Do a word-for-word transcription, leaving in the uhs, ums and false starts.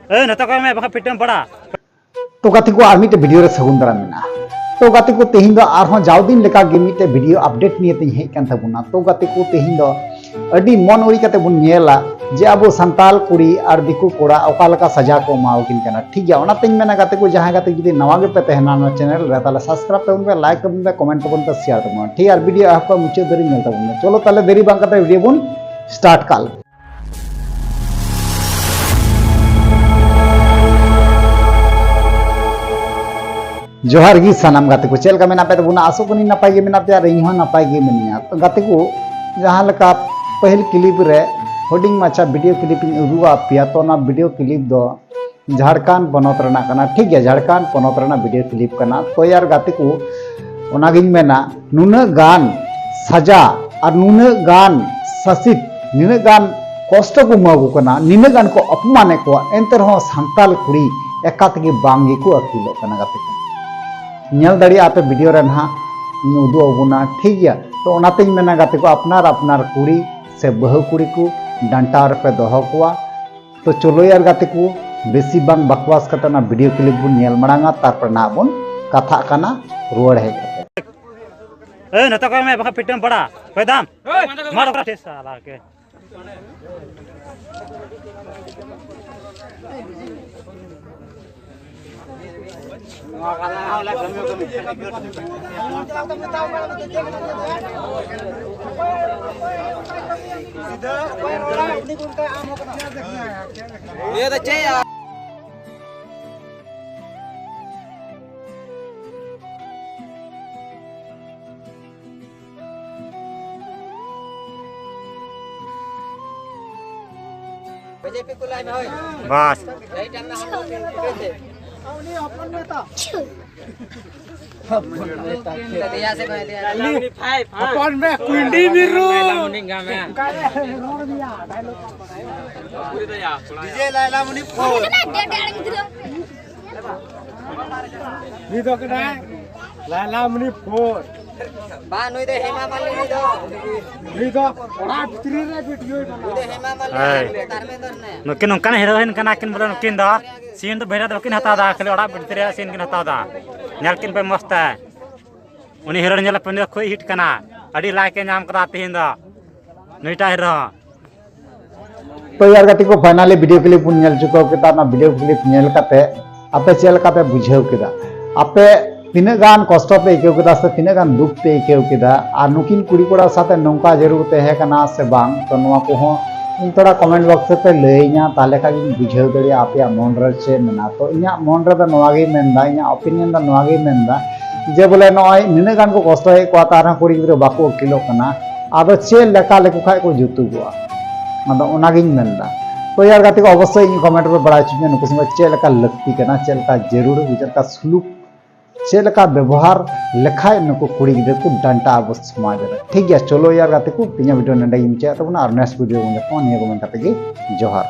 ᱮ, ᱱᱚᱛᱮ ᱠᱚ ᱢᱮ, ᱵᱟᱠᱷᱟᱱ ᱯᱤᱴᱟᱹᱢ ᱯᱟᱲᱟ᱾ ᱛᱚ ᱜᱟᱛᱮ ᱠᱚ, ᱟᱨ ᱢᱤᱫᱴᱮᱡ ᱵᱷᱤᱰᱤᱭᱳ ᱨᱮ ᱥᱟᱹᱜᱩᱱ ᱫᱟᱨᱟᱢ ᱢᱮᱱᱟᱜᱼᱟ᱾ ᱛᱚ ᱜᱟᱛᱮ ᱠᱚ, ᱛᱮᱦᱮᱧ ᱫᱚ ᱟᱨᱦᱚᱸ ᱡᱟᱣ ᱫᱤᱱ ᱞᱮᱠᱟ ᱜᱮ ᱢᱤᱫᱴᱮᱡ ᱵᱷᱤᱰᱤᱭᱳ ᱟᱯᱰᱮᱴ ᱱᱤᱭᱮ ᱛᱤᱧ ᱦᱮᱡ ᱠᱟᱱ ᱛᱟᱵᱚᱱᱟ᱾ ᱛᱚ ᱜᱟᱛᱮ ᱠᱚ, ᱛᱮᱦᱮᱧ ᱫᱚ ᱟᱹᱰᱤ ᱢᱚᱱ ᱩᱨᱤᱡ ᱠᱟᱛᱮ ᱵᱚᱱ ᱧᱮᱞᱟ ᱡᱮ ᱟᱵᱚ ᱥᱟᱱᱛᱟᱞ ᱠᱩᱲᱤ ᱟᱨ ᱫᱤᱠᱩ ᱠᱚᱲᱟ ᱚᱠᱟ ᱞᱮᱠᱟ ᱥᱟᱡᱟ ᱠᱚ ᱮᱢᱟᱣᱟᱠᱤᱱ ᱠᱟᱱᱟ, ᱴᱷᱤᱠ ᱜᱮᱭᱟ? ᱚᱱᱟᱛᱤᱧ ᱢᱮᱱᱟ ᱜᱟᱛᱮ ᱠᱚ, ᱡᱟᱦᱟᱸᱭ ᱜᱟᱛᱮ ᱡᱩᱫᱤ ᱱᱟᱣᱟ ᱜᱮᱯᱮ ᱛᱟᱦᱮᱱᱟ ᱱᱚᱣᱟ ᱪᱮᱱᱮᱞ ᱨᱮ, ᱛᱟᱦᱚᱞᱮ ᱥᱟᱵᱥᱠᱨᱟᱭᱤᱵ ᱛᱟᱵᱚᱱ ᱯᱮ, ᱞᱟᱭᱤᱠ ᱛᱟᱵᱚᱱ ᱯᱮ, ᱠᱚᱢᱮᱱᱴ ᱛᱟᱵᱚᱱ ᱯᱮ, ᱥᱮᱭᱟᱨ ᱛᱟᱵᱚᱱ ᱯᱮ, ᱴᱷᱤᱠ ᱜᱮᱭᱟ? ᱟᱨ ᱵᱷᱤᱰᱤᱭᱳ ᱮᱦᱚᱵ ᱠᱷᱚᱱ ᱢᱩᱪᱟᱹᱫ ᱫᱷᱟᱹᱨᱤᱡ ᱧᱮᱞ ᱛᱟᱵᱚᱱ ᱯᱮ᱾ ᱪᱚᱞᱚ ᱛᱟᱦᱚᱞᱮ ᱫᱮᱨᱤ ᱵᱟᱝ ᱠᱟᱛᱮ ᱵᱷᱤᱰᱤᱭᱳ ᱵᱚᱱ ᱥᱴᱟᱨᱴ ᱠᱟᱜ ᱞᱮᱜᱮ᱾ ᱡᱚᱦᱟᱨ ᱜᱮ ᱥᱟᱱᱟᱢ ᱜᱟᱛᱮ ᱠᱚ, ᱪᱮᱫ ᱞᱮᱠᱟ ᱢᱮᱱᱟᱜ ᱯᱮ ᱛᱟᱵᱚᱱᱟ? ᱟᱥᱚᱜ ᱠᱟᱹᱱᱟᱹᱧ ᱱᱟᱯᱟᱭ ᱜᱮ ᱢᱮᱱᱟᱜ ᱯᱮᱭᱟ ᱟᱨ ᱤᱧ ᱦᱚᱸ ᱱᱟᱯᱟᱭ ᱜᱮ ᱢᱤᱱᱟᱹᱧᱟ᱾ ᱛᱚ ᱜᱟᱛᱮ ᱠᱚ, ᱡᱟᱦᱟᱸ ᱞᱮᱠᱟ ᱯᱟᱹᱦᱤᱞ ᱠᱞᱤᱯ ᱨᱮ ᱦᱩᱰᱤᱧ ᱢᱟᱪᱷᱟ ᱵᱷᱤᱰᱤᱭᱳ ᱠᱞᱤᱯ ᱤᱧ ᱩᱫᱩᱜ ᱟᱫ ᱯᱮᱭᱟ, ᱛᱚ ᱚᱱᱟ ᱵᱷᱤᱰᱤᱭᱳ ᱠᱞᱤᱯ ᱫᱚ ᱡᱷᱟᱲᱠᱷᱚᱸᱰ ᱯᱚᱱᱚᱛ ᱨᱮᱱᱟᱜ ᱠᱟᱱᱟ, ᱴᱷᱤᱠ ᱜᱮᱭᱟ? ᱡᱷᱟᱲᱠᱷᱚᱸᱰ ᱯᱚᱱᱚᱛ ᱨᱮᱱᱟᱜ ᱵᱷᱤᱰᱤᱭᱳ ᱠᱞᱤᱯ ᱠᱟᱱᱟ᱾ ᱛᱚ ᱭᱟᱨ ᱜᱟᱛᱮ ᱠᱚ, ᱚᱱᱟᱜᱤᱧ ᱢᱮᱱᱟ, ᱱᱩᱱᱟᱹᱜ ᱜᱟᱱ ᱥᱟᱡᱟ ᱟᱨ ᱱᱩᱱᱟᱹᱜ ᱜᱟᱱ ᱥᱟᱥᱤᱛ, ᱱᱤᱱᱟᱹᱜ ᱜᱟᱱ ᱠᱚᱥᱴᱚ ᱠᱚ ᱮᱢᱟ ᱠᱚ ᱠᱟᱱᱟ, ᱱᱤᱱᱟᱹᱜ ᱜᱟᱱ ᱠᱚ ᱚᱯᱚᱢᱟᱱᱮᱫ ᱠᱚᱣᱟ, ᱮᱱᱛᱮ ᱨᱮᱦᱚᱸ ᱥᱟᱱᱛᱟᱞ ᱠᱩᱲᱤ ᱮᱠᱟ ᱛᱮᱜᱮ ᱵᱟᱝ ᱜᱮᱠᱚ ᱟᱹᱠᱤᱞᱚᱜ ᱠᱟᱱᱟ ᱜᱟᱛᱮ ᱠᱚ᱾ ᱧᱮᱞ ᱫᱟᱲᱮᱭᱟᱜᱼᱟ ᱯᱮ ᱵᱷᱤᱰᱤᱭᱳ ᱨᱮ ᱱᱟᱦᱟᱜ ᱤᱧ ᱩᱫᱩᱜ ᱟᱵᱚᱱᱟ, ᱴᱷᱤᱠ ᱜᱮᱭᱟ? ᱛᱚ ᱚᱱᱟᱛᱤᱧ ᱢᱮᱱᱟ ᱜᱟᱛᱮ ᱠᱚ, ᱟᱯᱱᱟᱨ ᱟᱯᱱᱟᱨ ᱠᱩᱲᱤ ᱥᱮ ᱵᱟᱹᱦᱩ ᱠᱩᱲᱤ ᱠᱚ ᱰᱟᱱᱴᱟᱣ ᱨᱮᱯᱮ ᱫᱚᱦᱚ ᱠᱚᱣᱟ᱾ ᱛᱚ ᱪᱚᱞᱚ ᱭᱟᱨ ᱜᱟᱛᱮ ᱠᱚ, ᱵᱮᱥᱤ ᱵᱟᱝ ᱵᱟᱠᱣᱟᱥ ᱠᱟᱛᱮ ᱚᱱᱟ ᱵᱷᱤᱰᱤᱭᱳ ᱠᱞᱤᱯ ᱵᱚᱱ ᱧᱮᱞ ᱢᱟᱲᱟᱝᱟ, ᱛᱟᱨᱯᱚᱨ ᱱᱟᱦᱟᱜ ᱵᱚᱱ ᱠᱟᱛᱷᱟᱜ ᱠᱟᱱᱟ, ᱨᱩᱣᱟᱹᱲ ᱦᱮᱡ ᱠᱟᱛᱮ᱾ ᱮ, ᱱᱚᱛᱮ ᱠᱚ ᱢᱮ, ᱵᱟᱠᱷᱟᱱ ᱯᱤᱴᱟᱹᱢ ᱯᱟᱲᱟ᱾ ᱚᱠᱚᱭ ᱫᱟᱢ? ᱢᱟᱨ ᱚᱠᱟ ᱴᱷᱮᱥ ᱟᱞᱟ ᱠᱮ᱾ ᱵᱟᱥ᱾ ᱦᱚᱯᱚᱱ ᱢᱮ, ᱠᱩᱸᱭᱰᱤ ᱢᱤᱨᱩ᱾ ᱰᱤᱡᱮ ᱞᱟᱭᱞᱟ ᱢᱩᱱᱤ ᱯᱷᱳᱨ᱾ ᱱᱤᱛ ᱫᱚ ᱠᱟᱱᱟ ᱞᱟᱭᱞᱟ ᱢᱩᱱᱤ ᱯᱷᱳᱨ᱾ ᱵᱟᱝ, ᱱᱩᱭ ᱫᱚ ᱦᱮᱢᱟ ᱢᱟᱞᱤᱱᱤ ᱫᱚ᱾ ᱱᱩᱭ ᱫᱚ ᱚᱲᱟᱜ ᱵᱷᱤᱛᱨᱤ ᱨᱮ ᱵᱷᱤᱰᱤᱭᱳᱭ ᱵᱮᱱᱟᱣᱟ᱾ ᱱᱩᱭ ᱫᱚ ᱦᱮᱢᱟ ᱢᱟᱞᱤᱱᱤ᱾ ᱦᱳᱭ᱾ ᱛᱟᱨᱢᱮ ᱫᱚᱨᱱᱮ᱾ ᱱᱩᱠᱤᱱ ᱱᱚᱝᱠᱟᱱ ᱦᱤᱨᱳᱭᱤᱱ ᱠᱟᱱᱟ ᱠᱤᱱ, ᱵᱚᱞᱮ ᱱᱩᱠᱤᱱ ᱫᱚ ᱥᱤᱱ ᱫᱚ ᱵᱟᱹᱦᱤᱨ ᱨᱮ ᱫᱚ ᱵᱟᱹᱠᱤᱱ ᱦᱟᱛᱟᱣ ᱮᱫᱟ, ᱠᱷᱟᱹᱞᱤ ᱚᱲᱟᱜ ᱵᱷᱤᱛᱨᱤ ᱨᱮᱭᱟᱜ ᱥᱤᱱ ᱠᱤᱱ ᱦᱟᱛᱟᱣ ᱮᱫᱟ᱾ ᱧᱮᱞ ᱠᱤᱱ ᱯᱮ ᱢᱚᱡᱽ ᱛᱮ᱾ ᱩᱱᱤ ᱦᱤᱨᱳ ᱧᱮᱞ ᱯᱮ, ᱩᱱᱤ ᱫᱚ ᱠᱷᱩᱵ ᱦᱤᱴ ᱠᱟᱱᱟ, ᱟᱹᱰᱤ ᱞᱟᱭᱤᱠ ᱮ ᱧᱟᱢ ᱠᱟᱫᱟ ᱛᱮᱦᱮᱧ ᱫᱚ, ᱱᱩᱭᱴᱟᱜ ᱦᱤᱨᱳ ᱦᱚᱸ᱾ ᱛᱚ ᱭᱟᱨ ᱜᱟᱛᱮ ᱠᱚ, finally video clip ᱵᱚᱱ ᱧᱮᱞ ᱪᱩᱠᱟᱹᱣ ᱠᱮᱫᱟ᱾ ᱚᱱᱟ video clip ᱧᱮᱞ ᱠᱟᱛᱮ ᱟᱯᱮ ᱪᱮᱫ ᱞᱮᱠᱟ ᱯᱮ ᱵᱩᱡᱷᱟᱹᱣ ᱠᱮᱫᱟ? ᱟᱯᱮ ᱛᱤᱱᱟᱹᱜ ᱜᱟᱱ ᱠᱚᱥᱴᱚ ᱯᱮ ᱟᱹᱭᱠᱟᱹᱣ ᱠᱮᱫᱟ ᱥᱮ ᱛᱤᱱᱟᱹᱜ ᱜᱟᱱ ᱫᱩᱠ ᱯᱮ ᱟᱹᱭᱠᱟᱹᱣ ᱠᱮᱫᱟ? ᱟᱨ ᱱᱩᱠᱤᱱ ᱠᱩᱲᱤ ᱠᱚᱲᱟ ᱥᱟᱛᱮ ᱱᱚᱝᱠᱟ ᱡᱟᱹᱨᱩᱲ ᱛᱟᱦᱮᱸ ᱠᱟᱱᱟ ᱥᱮ ᱵᱟᱝ? ᱛᱚ ᱱᱚᱣᱟ ᱠᱚᱦᱚᱸ ᱤᱧ ᱛᱷᱚᱲᱟ comment box ᱨᱮᱯᱮ ᱞᱟᱹᱭᱟᱹᱧᱟ, ᱛᱟᱦᱚᱞᱮ ᱠᱷᱟᱱ ᱤᱧ ᱵᱩᱡᱷᱟᱹᱣ ᱫᱟᱲᱮᱭᱟᱜᱼᱟ ᱟᱯᱮᱭᱟᱜ ᱢᱚᱱ ᱨᱮ ᱪᱮᱫ ᱢᱮᱱᱟᱜᱼᱟ᱾ ᱛᱚ ᱤᱧᱟᱹᱜ ᱢᱚᱱ ᱨᱮᱫᱚ ᱱᱚᱣᱟ ᱜᱮᱧ ᱢᱮᱱᱫᱟ, ᱤᱧᱟᱹᱜ opinion ᱫᱚ ᱱᱚᱣᱟ ᱜᱮᱧ ᱢᱮᱱᱫᱟ ᱡᱮ ᱵᱚᱞᱮ ᱱᱚᱜᱼᱚᱭ ᱱᱤᱱᱟᱹᱜ ᱜᱟᱱ ᱠᱚ ᱠᱚᱥᱴᱚᱭᱮᱫ ᱠᱚᱣᱟ, ᱛᱟᱨ ᱨᱮᱦᱚᱸ ᱠᱩᱲᱤ ᱜᱤᱫᱽᱨᱟᱹ ᱵᱟᱠᱚ ᱟᱹᱠᱤᱞᱚᱜ ᱠᱟᱱᱟ᱾ ᱟᱫᱚ ᱪᱮᱫ ᱞᱮᱠᱟ ᱞᱮᱠᱚ ᱠᱷᱟᱡ ᱠᱚ ᱡᱩᱛᱩᱜᱚᱜᱼᱟ? ᱟᱫᱚ ᱚᱱᱟᱜᱤᱧ ᱢᱮᱱᱫᱟ᱾ ᱛᱚ ᱭᱟᱨ ᱜᱟᱛᱮ ᱠᱚ, ᱚᱵᱚᱥᱥᱳᱭ ᱤᱧ comment ᱨᱮ ᱵᱟᱲᱟᱭ ᱦᱚᱪᱚᱧᱟ ᱱᱩᱠᱩ ᱥᱚᱸᱜᱮ ᱪᱮᱫ ᱞᱮᱠᱟ ᱞᱟᱹᱠᱛᱤ ᱠᱟᱱᱟ, ᱪᱮᱫ ᱞᱮᱠᱟ ᱡᱟᱹᱨᱩᱲ, ᱪᱮᱫ ᱞᱮᱠᱟ ᱥᱩᱞᱩᱠ, ᱪᱮᱫ ᱞᱮᱠᱟ ᱵᱮᱵᱚᱦᱟᱨ ᱞᱮᱠᱷᱟᱡ ᱱᱩᱠᱩ ᱠᱩᱲᱤ ᱜᱤᱫᱽᱨᱟᱹ ᱠᱚ ᱰᱟᱱᱴᱟ ᱟᱵᱚ ᱥᱚᱢᱟᱡᱽ ᱨᱮ᱾ ᱴᱷᱤᱠ ᱜᱮᱭᱟ, ᱪᱚᱞᱚ ᱭᱟᱨ ᱜᱟᱛᱮ ᱠᱚ, ᱛᱮᱦᱮᱧᱟᱜ video ᱱᱚᱰᱮ ᱜᱮᱧ ᱢᱩᱪᱟᱹᱫ ᱛᱟᱵᱚᱱᱟ, ᱟᱨ next video ᱵᱚᱱ ᱧᱟᱯᱟᱢᱟ᱾ ᱱᱤᱭᱟᱹ ᱠᱚ ᱢᱮᱱ ᱠᱟᱛᱮ ᱜᱮ ᱡᱚᱦᱟᱨ᱾